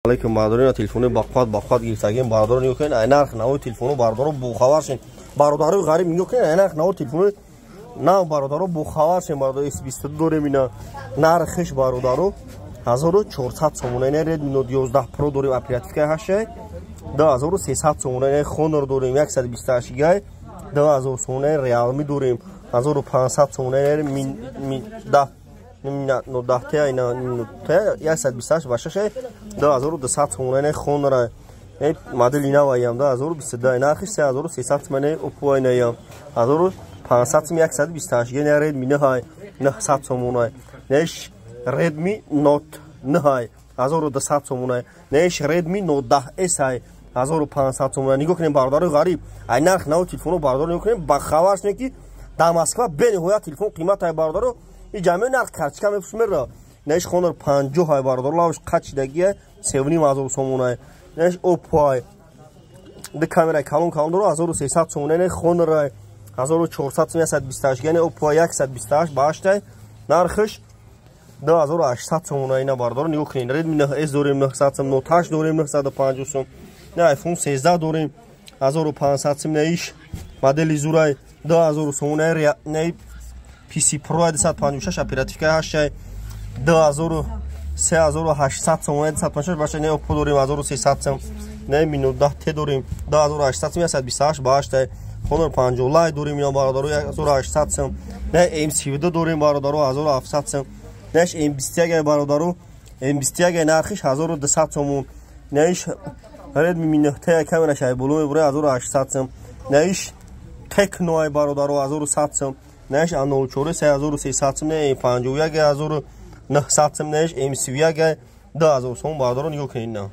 Алейкум, бародарон, телефони бақувват, бақувват гирифтагим, бародарон, нигоҳ кунед, ай нарх нави телефону, бародарон, бохабар шен. Бародарои ғариб, нигоҳ кунед, ай нарх нави телефони нав, бародаро, бохабар шен, бародаро. S22 дорем, ина нархиш, бародаро, 1400 сомона. Ина Redmi Note 11 Pro дорем, оперативкаи 8, 2300 сомона. Ина Honor дорем, 128 гигай, 2000 сомона. Realme дорем, 1500 сомона. Ина Mi 10 9 ина 128 ба 6, 2200 сомона. Ина Honor модели наваям, 2022, нархи 3300 сомона. Oppo инаям 1500 сом, 128 гигай. Redmi 9, 900 сомона. Неш Redmi Note 9, 1200 сомона. Неш Redmi Note 10S, 1500 сомона. Нигоҳ кунем, бародарои ғариб, ай нарх нави телефоно, бародаро, нигоҳ кунем, ба хабар шунем, ки дар Москва бениҳоят телефон қимат ай, бародаро. И ҷамъи нарх карточка мефурӯшмера. Неш Honor 50 ай, бародаро, лавш қачидагия, 3500 сомона. Неш Oppo ай, ду камераи калон калон доро, 1300 сомона. Не Honor ай, 1400 сом, 128, яъне Oppo 128 ба 8, нархиш 2800 сомона. Ина, бародаро, нигоҳ кунед, Redmi 9S дорем, 900 сом, Note 8 дорем, 950 сом. Не iPhone 13 дорем, 1500 сом. Не иш модели зурай, 2000 сомона. Не PC Pro 256, оперативка 8, 2000 3800 сомона, 256 баша. Не Oppo дорем, 1300 сом. Не Mi Note 10T дорем, 2800 сом, 128 ба 8. Honor 50 Lite дорем, ина, бародаро, 1800 сом. Не M32 дорем, бародаро, 1700 сом. Неш M21, бародаро, M21, нархиш 1200 сомон. Неш Redmi Mi 9T, камераш ай боло мебура, 1800 сом. Неш Tecno ай, бародаро, 1100 сом. Неш A04, 3300 сом. Не M51, 1900 сом. Неш M31, 2000 сом, бародаро, нигоҳ кунед.